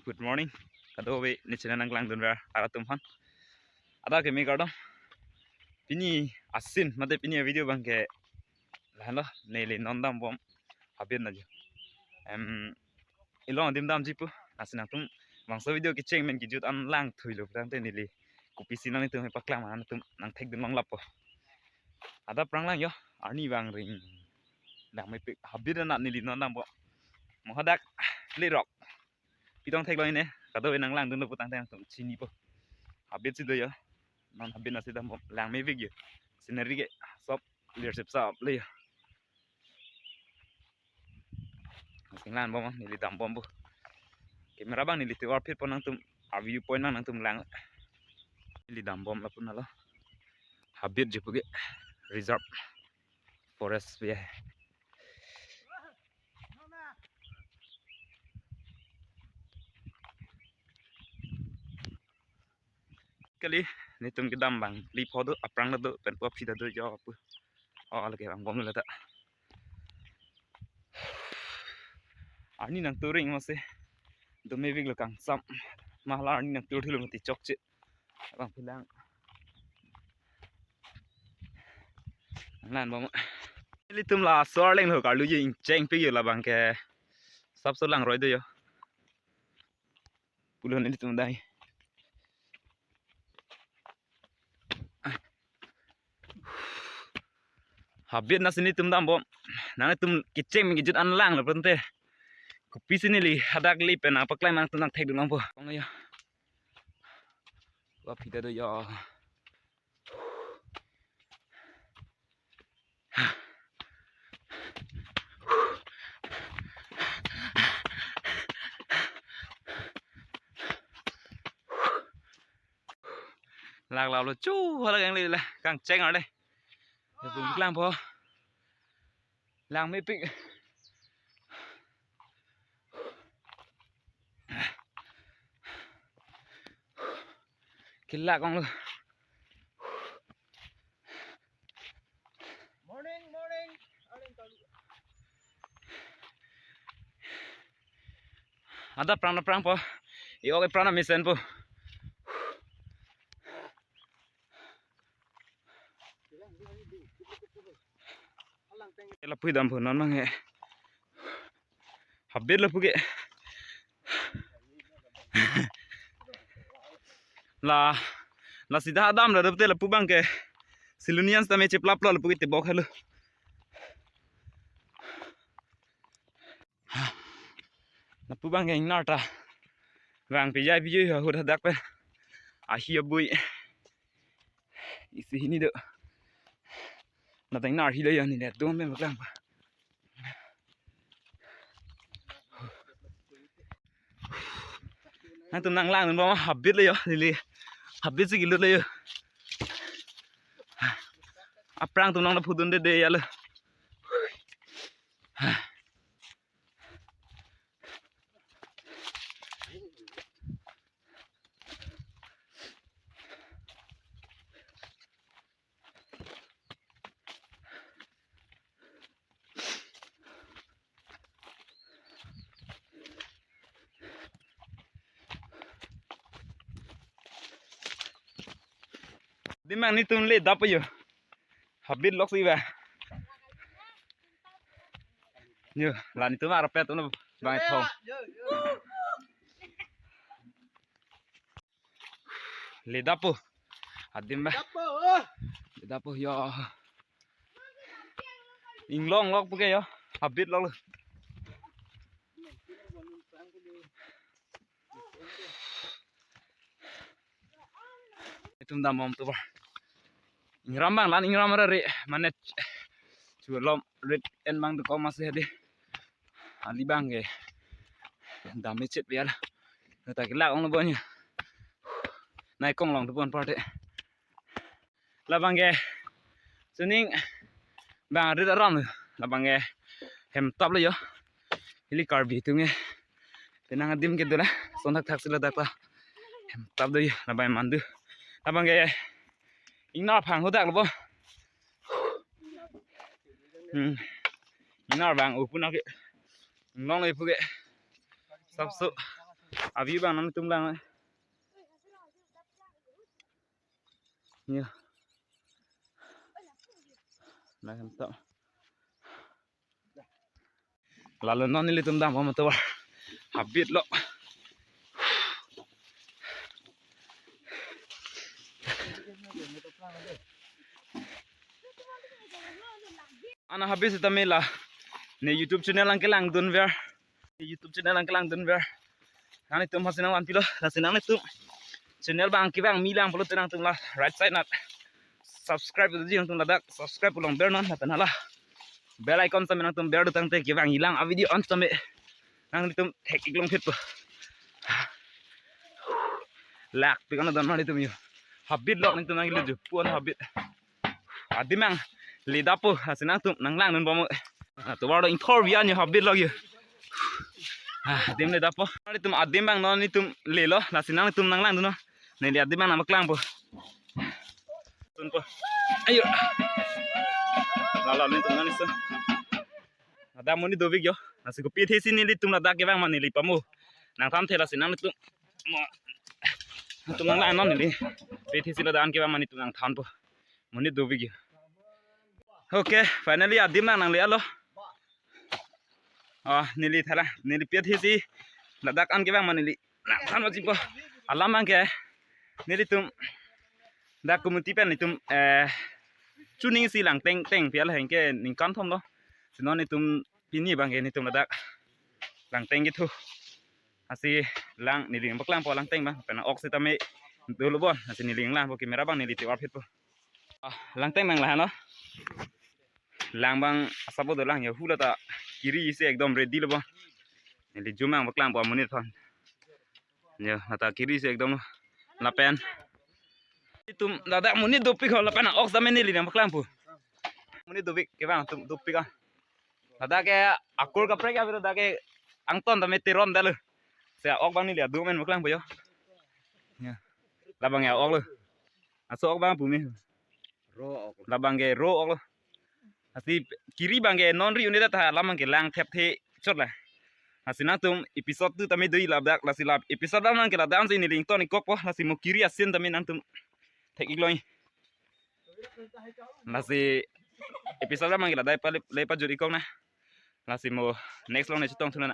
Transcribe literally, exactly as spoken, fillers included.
Good morning. Kadokave ne channel nanglang dunver arat atum aphan. Ada ke me kardom. Pini asin mate pini video abang ke lahenlo, neli non dambom habit na jo. Em, ilong adim damji pu, lasi nangtum bangso video kecheng pen kejut an langthuilo tangte neli kopisi nanglitum paklang ma nangtum nangthekdun longlappo. Ada aphrang lang jo, arni bang ring. Langmepik habit anat neli non dambom. Mo hadak lerok. Pitong theklong ine, kadokave nanglangdunlo pu tangte nangtum chinipo. Habit si do jo. Non habit nasi dambom, langmepik jo. Scenery ke sop lersip sop le jo. Sing langbom neli dambom pu. Camera abang neli tovar phitpo nangtum, a view point abang nangtum lang. Neli dambom lapu nalo. Habit jo pu ke reserve forest pu ya. Kali, netum kedam abang, li pho do, aphrang do, pen pu aphi do jo pu. Oh, lake dambom lata. Arni nangturing masi. Domepiklo kangsam. Ma hala arni nangtur thulo mati chokche. Abang pilang. Nang langbom. Ilitum laso arleng lo karlu je ingchengpik jo labang ke. Sapso langroi do jo. Pulo nelitum dai. Habit nasi netum dambom. Nangtum kecheng pen kejut an langlo pu tangte. Kopisi neli hadak li pen nangpaklang nangtum nangthekdun longpo. Kong jo. Wa phita do jo. Lak lak lo chu hala kang le la kangcheng ale. Bung klang pho. Langmepik. Kelak onglo. Morning, morning. Ada aphrang aphrang po. Iyo ke aphrang mesen po. Lapu dam phu non mang he. Habit lapu ke. La, la sida dam la dapte lapu abang ke. Silunian sta me cheplap lo lapu ke tebok helo. Lapu abang ke ingnar ta. Vang pijai pijui ahut hadak pen. Ahi abui. Isi hini do. Na tang ingnar hilo ya ni le dum pen paklang pa. Nangtum nanglangdunbom habit le jo, neli. Habit si kelut le jo. Aphrang atum nang phudunde de ya lo. Adim abang netum le dap jo. Habit lok si ba. Yo, la netum arpet atum bang thong. Le dap po. Adim ba. Dap po. Le dap po jo. Inglong lok pu ke jo. Habit lok lo. Netum dambom tovar. Ingram abang la ingram ra re mane chu lom rit en abang de koma se de. Ali abang ke dam me chet biala. Ta kelak onglo bon ya. Nai konglong tu bon parte. Labang ke suning abang rit aram lo. Labang ke hem tap lo jo. Ili Karbi atum ke. Penang adim ke dola. Son thakthak si ladak ta. Hem tap do jo. Labang mandu. Labang ke ingnar phang hadak lo bo. Hmm. Ingnar abang upuna ke. Inglong le pu ke. Sapso. Avi bang nangtum lang. Ya. Nah, hantam. Lalo non nelitum dam bom tovar. Habit lo. Ana habit seta mela. Ne YouTube channel nangkelangdunver. YouTube channel nangkelangdunver. Nanglitum hasi nangvanpilo, lasi nanglitum channel bang kevang mi lang pulote nangtum la right side nat subscribe doji nangtum ladak subscribe pulang ber non lapen hala bell icon same nangtum ber dotangte kevang ilang a video an same nanglitum thek-ik longphitpo. Lak pi kono don nanglitum yo. Habit lo nangtum nangkeleju puan habit. Adim bang ledappo, lasi nangtum nanglangdun bom. Ah, tovar do ingthor bian yo habit lo yo. Ah, adim ledappo. Nelitum adim bang non nelitum lelo, lasi nangtum nanglangdun non. Neli adim bang nangpaklangpo. Tunpo. Ayo. Lalo nelitum nangli so. Ladak monit dovik yo. Lasi kopi athesi nelitum ladak kevang ma neli pamo. Nangthan the lasi nangtum. Mo. Nangtum nanglang non neli. Kopi athesi ladak an kevang ma nelitum nangthanpo. Monit dovik yo. Okay, finally adim bang nangle-alo. Ah, neli thala, neli kopi athesi ladak an kevang ma neli nangthan ma chipo. Alam bang ke nelitum dak committee pen nelitum eh chuning si langteng teng pial heng ke ningkan thom lo. Sino nelitum pini bang ke nelitum ladak langteng kethu. Lasi lang neli nangpaklangpo langteng bang. Pen ok sitame dolo bon. Lasi neli nanglang po camera bang neli tovar phitpo. Ah, langteng bang lahenlo. Lang bang asap dolang yo hula ta kiri isi ekdom ready lo bon. Neli jumang paklangpo amonit aphan. Yo, lata kiri isi ekdom lo. Lapen. Nelitum ladak monit dopik ho lapen ok same neli nangpaklangpo. Monit dopik kevang atum dopik ah. Ladak ke akur kaprek ya biro dak ke angton tame teron dalo. Se ok bang neli adum en paklangpo yo. Ya. Labang ya ok lo. Aso ok bang pumi. Ro ok. Labang ke ro ok lo. Lasi kiri bang ke non ri unit ta labang ke lang thepthe chot la. Lasi nangtum episode two tame doi ladak lasi lap episode labang ke ladak ansi neli ington-ikkokpo lasi mo kiri asin tame nangtum thek-ik longji. Lasi episode labang ke ladak pa le pajut-ikkok na. Lasi mo next along ne chetongthu nang.